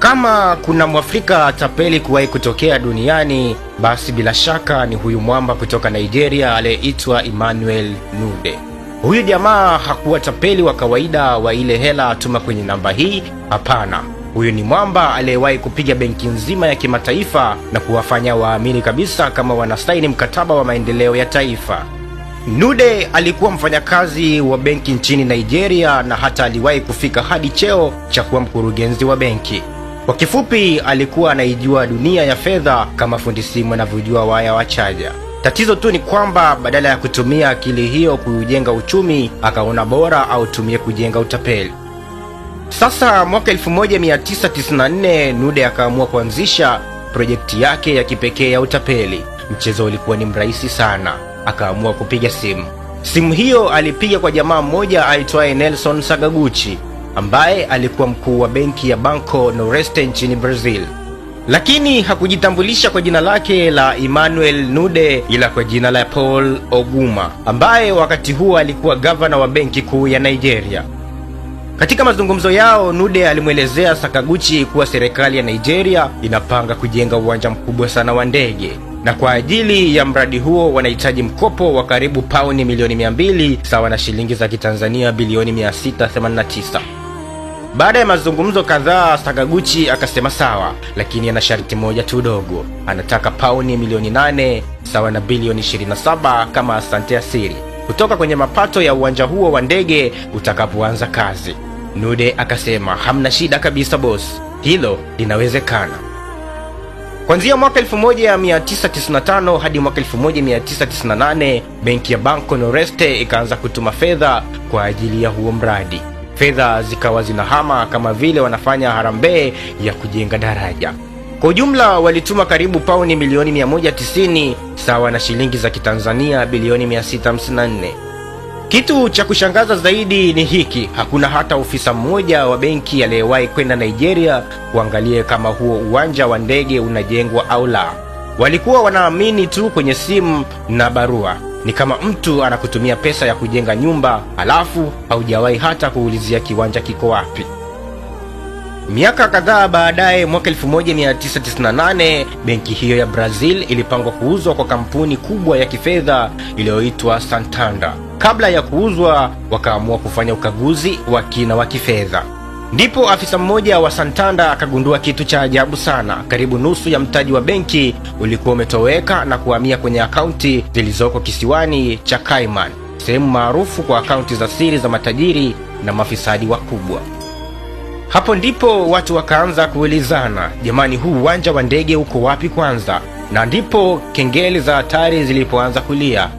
Kama kuna Mwafrika tapeli kuwahi kutokea duniani, basi bila shaka ni huyu mwamba kutoka Nigeria aliyeitwa Emmanuel Nude. Huyu jamaa hakuwa tapeli wa kawaida wa ile hela tuma kwenye namba hii, hapana. Huyu ni mwamba aliyewahi kupiga benki nzima ya kimataifa na kuwafanya waamini kabisa kama wanasaini mkataba wa maendeleo ya taifa. Nude alikuwa mfanyakazi wa benki nchini Nigeria na hata aliwahi kufika hadi cheo cha kuwa mkurugenzi wa benki. Kwa kifupi, alikuwa anaijua dunia ya fedha kama fundi simu anavyojua waya wa chaja. Tatizo tu ni kwamba badala ya kutumia akili hiyo kuujenga uchumi, akaona bora autumie kujenga utapeli. Sasa mwaka 1994 Nude akaamua kuanzisha projekti yake ya kipekee ya utapeli. Mchezo ulikuwa ni mrahisi sana, akaamua kupiga simu. Simu hiyo alipiga kwa jamaa mmoja aitwaye Nelson Sakaguchi ambaye alikuwa mkuu wa benki ya Banco Noreste nchini Brazil, lakini hakujitambulisha kwa jina lake la Emmanuel Nude ila kwa jina la Paul Oguma ambaye wakati huo alikuwa gavana wa benki kuu ya Nigeria. Katika mazungumzo yao, Nude alimwelezea Sakaguchi kuwa serikali ya Nigeria inapanga kujenga uwanja mkubwa sana wa ndege na kwa ajili ya mradi huo wanahitaji mkopo wa karibu pauni milioni 200 sawa na shilingi za Kitanzania bilioni 689. Baada ya mazungumzo kadhaa, Sakaguchi akasema sawa, lakini ana sharti moja tu dogo. Anataka pauni milioni 8 sawa na bilioni 27 kama asante asiri kutoka kwenye mapato ya uwanja huo wa ndege utakapoanza kazi. Nude akasema hamna shida kabisa boss, hilo linawezekana. Kuanzia mwaka 1995 hadi mwaka 1998 benki ya Banco Noreste ikaanza kutuma fedha kwa ajili ya huo mradi. Fedha zikawa zinahama kama vile wanafanya harambee ya kujenga daraja. Kwa ujumla walituma karibu pauni milioni 190 sawa na shilingi za Kitanzania bilioni 654. Kitu cha kushangaza zaidi ni hiki: hakuna hata ofisa mmoja wa benki aliyewahi kwenda Nigeria kuangalia kama huo uwanja wa ndege unajengwa au la. Walikuwa wanaamini tu kwenye simu na barua. Ni kama mtu anakutumia pesa ya kujenga nyumba halafu haujawahi hata kuulizia kiwanja kiko wapi. Miaka kadhaa baadaye, mwaka 1998, benki hiyo ya Brazil ilipangwa kuuzwa kwa kampuni kubwa ya kifedha iliyoitwa Santander. Kabla ya kuuzwa, wakaamua kufanya ukaguzi wa kina wa kifedha. Ndipo afisa mmoja wa Santander akagundua kitu cha ajabu sana. Karibu nusu ya mtaji wa benki ulikuwa umetoweka na kuhamia kwenye akaunti zilizoko kisiwani cha Cayman, sehemu maarufu kwa akaunti za siri za matajiri na mafisadi wakubwa. Hapo ndipo watu wakaanza kuulizana, jamani, huu uwanja wa ndege uko wapi kwanza? Na ndipo kengele za hatari zilipoanza kulia.